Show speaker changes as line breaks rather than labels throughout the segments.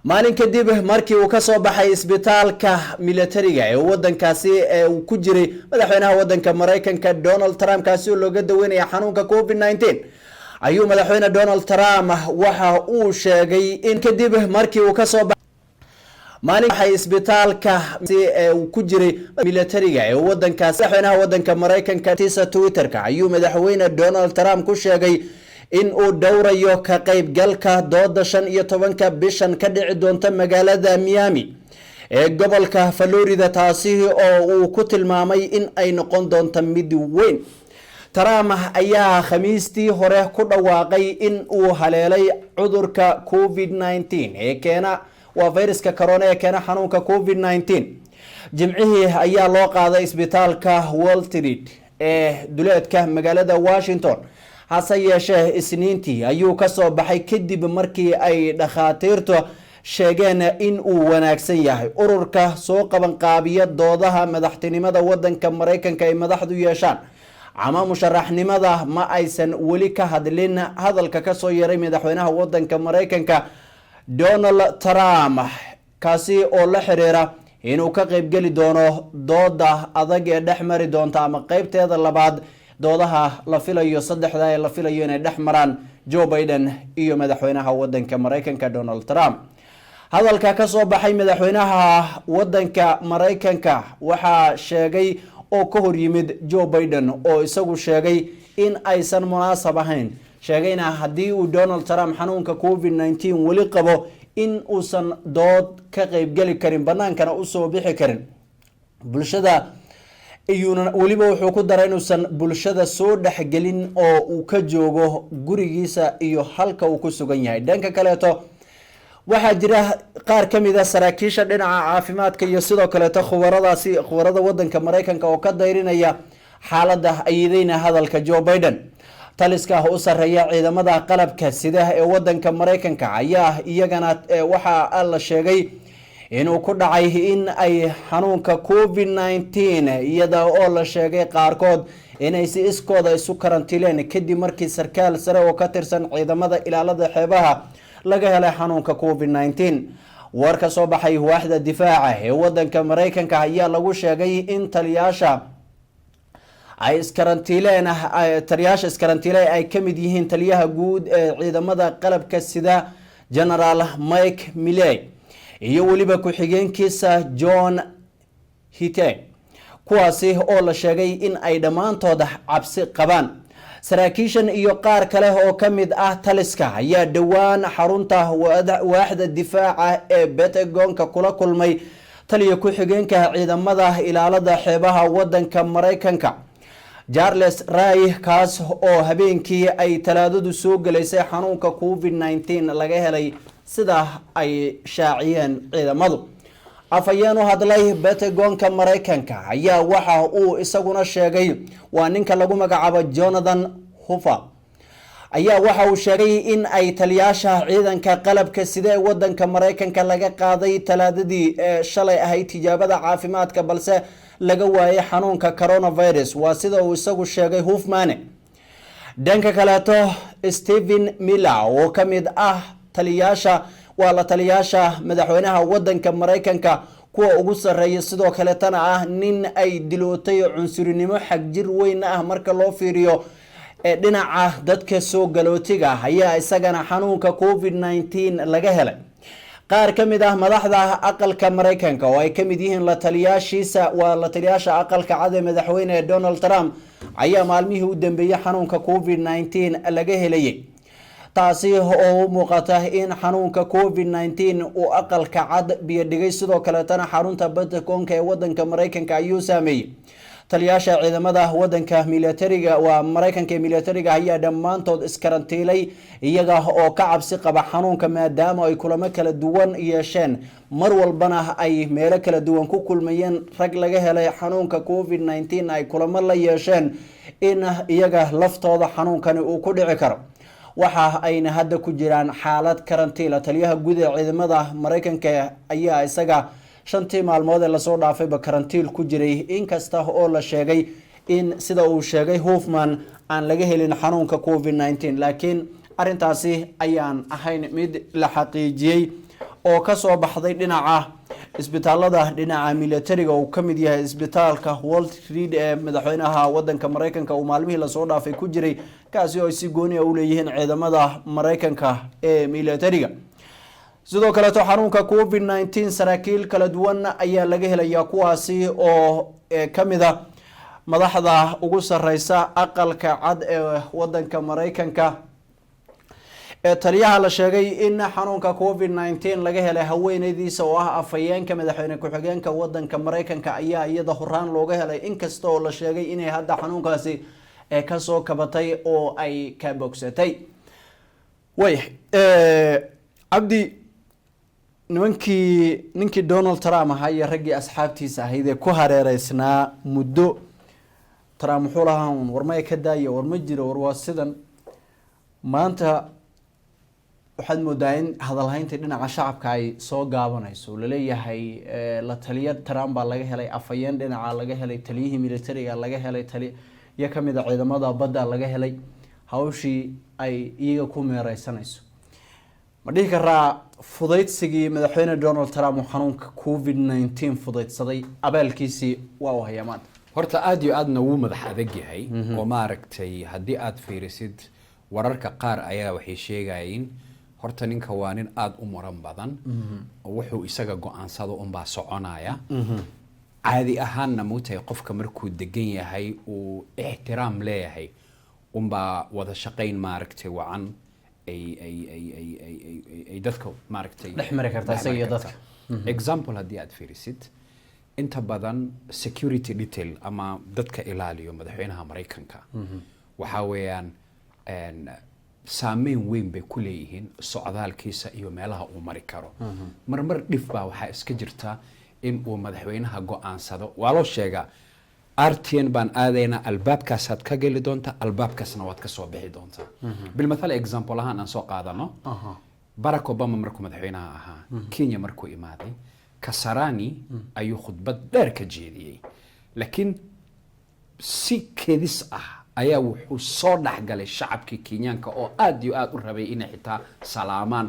Maalin kadib markii uu kasoo baxay isbitaalka militariga ee wadankaasi ee uu ku jiray madaxweynaha wadanka Maraykanka Donald Trump, kaasi oo looga daweynaya xanuunka COVID-19, ayuu madaxweyne Donald Trump waxa uu sheegay in kadib markii uu kasoo maalin baxay isbitaalka ee uu ku jiray militariga ee wadankaasi madaxweynaha wadanka Maraykanka tisa Twitterka ayuu madaxweyne Donald Trump ku sheegay in uu dhowrayo ka qaybgalka dooda 15-ka bishan ka dhici doonta magaalada Miami ee gobolka Florida, taasi oo uu ku tilmaamay in ay noqon doonto mid weyn. Trump ayaa Khamiistii hore ku dhawaaqay in uu haleelay cudurka COVID-19 ee keena, waa fayraska corona ee keena xanuunka COVID-19. Jimcihii ayaa loo qaaday isbitaalka Walter Reed ee duleedka magaalada Washington, hase yeeshee Isniintii ayuu kasoo baxay kadib markii ay dhakhaatiirtu sheegeen in uu wanaagsan yahay. Ururka soo qabanqaabiya doodaha madaxtinimada wadanka Maraykanka ay madaxdu yeeshaan ama musharaxnimada ma aysan weli ka hadlin hadalka kasoo yeeray madaxweynaha wadanka Maraykanka Donald Trump, kaasi oo la xiriira inuu ka qeybgeli doono dooda adag ee dhex mari doonta ama qeybteeda labaad doodaha la filayo saddexda ee la filayo inay dhex maraan Joe Biden iyo madaxweynaha wadanka Maraykanka Donald Trump. Hadalka kasoo baxay madaxweynaha wadanka Maraykanka waxaa sheegay oo ka hor yimid Joe Biden, oo isagu sheegay in aysan munaasab ahayn, sheegayna haddii uu Donald Trump xanuunka COVID-19 weli qabo in uusan dood ka qeybgeli karin, banaankana usoo bixi karin bulshada iyuuna. Weliba wuxuu ku daray inuusan bulshada soo dhexgelin oo uu ka joogo gurigiisa iyo halka uu ku sugan yahay. Dhanka kaleeto, waxaa jira qaar ka mid a saraakiisha dhinaca caafimaadka iyo sidoo kaleeto khubaradaasi, khubarada wadanka Maraykanka oo ka dayrinaya xaaladda, ayidayna hadalka Joe Biden. Taliska u sareeya ciidamada qalabka sida ee wadanka Maraykanka ayaa iyagana waxaa la sheegay inuu ku dhacay in ay xanuunka COVID-19, iyada oo la sheegay qaarkood inay si iskooda isu karantiileen kadib markii sarkaal sare oo ka tirsan ciidamada ilaalada xeebaha laga helay xanuunka COVID-19. War ka soo baxay waaxda difaaca ee wadanka Maraykanka ayaa lagu sheegay in taliyaasha ay iskarantiileen, taliyaasha iskarantiile ay ka mid yihiin taliyaha guud ee ciidamada qalabka sida General Mike Milley iyo weliba ku-xigeenkiisa John Hyten, kuwaasi oo la sheegay in ay dhammaantood cabsi qabaan. Saraakiishan iyo qaar kale oo ka mid ah taliska ayaa dhowaan xarunta waaxda difaaca ee Pentagonka kula kulmay taliya ku-xigeenka ciidamada ilaalada xeebaha wadanka Maraykanka Charles Ray, kaas oo habeenkii ay Talaadadu soo gelaysay xanuunka COVID-19 laga helay, sida ay shaaciyeen ciidamadu. Afhayeen u hadlay Pentagonka Maraykanka ayaa waxa uu isaguna sheegay, waa ninka lagu magacaabo Jonathan Hofer, ayaa waxa uu sheegay in ay taliyaasha ciidanka qalabka sida ee wadanka Maraykanka laga qaaday Talaadadii shalay ahayd tijaabada caafimaadka, balse laga waayay xanuunka coronavirus, waa sida uu isagu sheegay Hofmane. Dhanka kaleeto, Stephen Miller oo ka mid ah taliyaasha, waa la taliyaasha madaxweynaha wadanka Maraykanka kuwa ugu sarreeya, sidoo kaleetana ah nin ay dilootay cunsurinimo xagjir weyn ah marka loo fiiriyo ee dhinaca dadka soo galootiga ah, ayaa isagana xanuunka COVID-19 laga helay. Qaar ka mid ah madaxda aqalka Maraykanka oo ay ka mid yihiin la taliyaashiisa, waa la taliyaasha aqalka Cad ee madaxweyne Donald Trump, ayaa maalmihii u dambeeyey xanuunka COVID-19 laga helayay, taasi oo u muuqata in xanuunka COVID-19 uu aqalka Cad biyo dhigay. Sidoo kaleetana xarunta Pentagonka ee wadanka Maraykanka ayuu saameeyey. Taliyaasha ciidamada wadanka militariga, waa Maraykanka ee militariga, ayaa dhammaantood iskarantiilay iyaga oo ka cabsi qaba xanuunka, maadaama ay kulamo kala duwan yeesheen, mar walbana ay meelo kala duwan ku kulmayeen rag laga helay xanuunka COVID-19 ay kulamo la yeesheen, in iyaga laftooda xanuunkani uu ku dhici karo. Waxa ayna hadda ku jiraan xaalad karantiila. Taliyaha guud ee ciidamada Maraykanka ayaa isaga 5-tii maalmood ee lasoo dhaafayba karantiil ku jiray, inkasta oo la sheegay in sida uu sheegay Hofman aan laga helin xanuunka COVID-19, laakiin arintaasi ayaan ahayn mid la xaqiijiyey. oo kasoo baxday dhinaca isbitaalada dhinaca militariga, uu ka mid yahay isbitaalka Walter Reed ee madaxweynaha wadanka Maraykanka uu maalmihii lasoo dhaafay ku jiray, kaasi oo ay si gooni a uleeyihiin ciidamada Maraykanka ee militariga. Sidoo kaleeto xanuunka COVID-19 saraakiil kala duwan ayaa laga helayaa, kuwaasi oo kamid a madaxda ugu sareysa Aqalka Cad ee wadanka Maraykanka. Taliyaha la sheegay in xanuunka COVID-19 laga helay haweeneydiisa, oo ah afhayeenka madaxweyne ku-xigeenka wadanka Maraykanka, ayaa iyada horaan looga helay, inkasta oo la sheegay inay hadda xanuunkaasi kasoo kabatay oo ay ka bogsatay. Waayahay Cabdi, nimankii ninkii Donald Trump ahaa iyo raggii asxaabtiisa ahayd ee ku hareereysnaa muddo Trump wuxuu lahaa un war maya, ka daaya, war ma jiro, war waa sidan. Maanta waxaad moodaa in hadalhaynta dhinaca shacabka ay soo gaabanayso. Laleeyahay la taliya Trump baa laga helay, afhayeen dhinaca laga helay, taliyihii militariga laga helay, taliyo kamid a ciidamada badda laga helay, hawshii ay iyaga ku meereysanayso. Ma dhihi karaa fudaydsigii madaxweyne Donald Trump uu xanuunka COVID-19 fudaydsaday abaalkiisii waa uu hayaa maanta?
Horta aad iyo aadna wuu madax adag yahay, oo maaragtay haddii aad fiirisid wararka qaar ayaa waxay sheegayeen horta ninka waa nin aada u muran badan, oo wuxuu isaga go-aansado unbaa soconaya. Caadi ahaanna mugtahay, qofka markuu degan yahay, uu ixtiraam leeyahay, unbaa wada shaqayn maaragtay wacan ay dadka maaragtay
dhex mari kartaa
dhex
isaga
mari
iyo
kartaa.
Dadka.
Example, haddii aad fiirisid inta badan security detail ama dadka ilaaliyo madaxweynaha Maraykanka, waxaa weeyaan saameyn weyn bay ku leeyihiin socdaalkiisa iyo meelaha uu mari karo. Marmar dhif baa waxaa iska jirta in uu madaxweynaha go-aansado, waa loo sheegaa, RTN baan aadaynaa, albaabkaasaad ka geli doontaa, albaabkaasna waad ka soo bixi doontaa. Bilmathal, example ahaan aan soo qaadano, Barack Obama markuu madaxweynaha ahaa, Kenya markuu imaaday, Kasarani ayuu khudbad dheer ka jeediyey, laakiin si kedis ah ayaa wuxuu soo dhexgalay shacabkii Kenyaanka oo aad iyo aad u rabay inay xitaa salaamaan.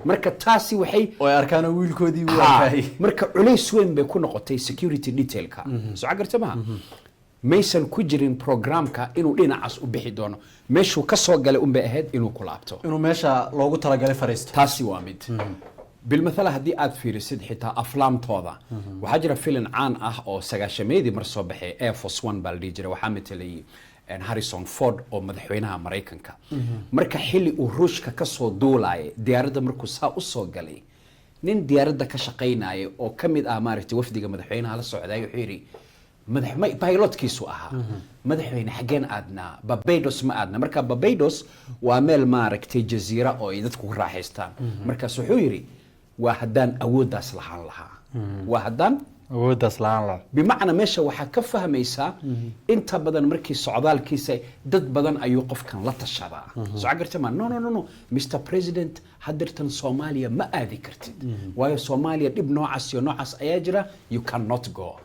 Marka taasi waxay
oo ay arkaan wiilkoodii uu arkayay.
Marka culays weyn bay ku noqotay security detailka. Soo garta maha, maysan ku jirin programka inuu dhinacaas u bixi doono. Meeshuu ka soo galay unbay ahayd inuu ku laabto,
inuu meesha loogu talagalay fariisto.
Taasi waa mid. Bilmathala, haddii aad fiirisid xitaa aflaamtooda, waxaa jira filin caan ah oo sagaashameedii mar soo baxay, Air Force One baa la dhihi jiray. Waxaa matalayay Harrison Ford oo madaxweynaha Maraykanka. Marka xilli uu Ruushka ka soo duulayay diyaaradda, markuu saa usoo galay, nin diyaaradda ka shaqaynaya oo ka mid ah maaragtay wafdiga madaxweynaha la socday wuxuu yidhi, pilotkiisu ahaa, "Madaxweyne, xaggeen aadnaa? Barbados ma aadna?" Marka Barbados waa meel maaragtay jaziira oo ay dadku ku raaxaystaan. Markaas wuxuu yidhi, "Waa haddaan awooddaas lahaan lahaa, waa haddaan
awooddaas lahaan lahaa."
Bimacnaa, meesha waxaa ka fahmaysaa inta badan markii socdaalkiisa dad badan ayuu qofkan la tashadaa. Soo garta ma? "No, no, no, no, Mr President, haddeertan Soomaaliya ma aadi kartid, waayo Soomaaliya dhib noocaas iyo noocaas ayaa jira, you cannot go."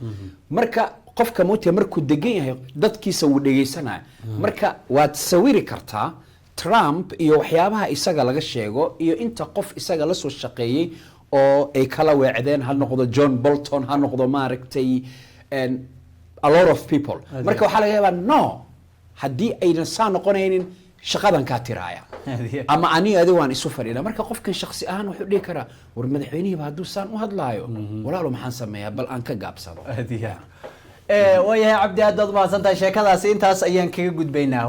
Marka qofka motia markuu degan yahay dadkiisa wuu dhegaysanaya. Marka waad sawiri kartaa Trump iyo waxyaabaha isaga laga sheego iyo inta qof isaga la soo shaqeeyey oo ay kala weecdeen, ha noqdo John Bolton, ha noqdo maaragtay a lot of people. Marka waxaa laga yaabaa, no, haddii aynan saa noqonaynin shaqadan kaa tiraaya ama aniga adi waan isu fadhina. Marka qofkan shaksi ahaan wuxuu dhihi karaa, "War madaxweynihiiba hadduu saan u hadlaayo, walaalo maxaan sameeyaa? Bal aan ka gaabsado."
Aad iyo aad. Waayahay Cabdi, aad baad umahadsan tahay. Sheekadaasi intaas ayaan kaga gudbaynaa.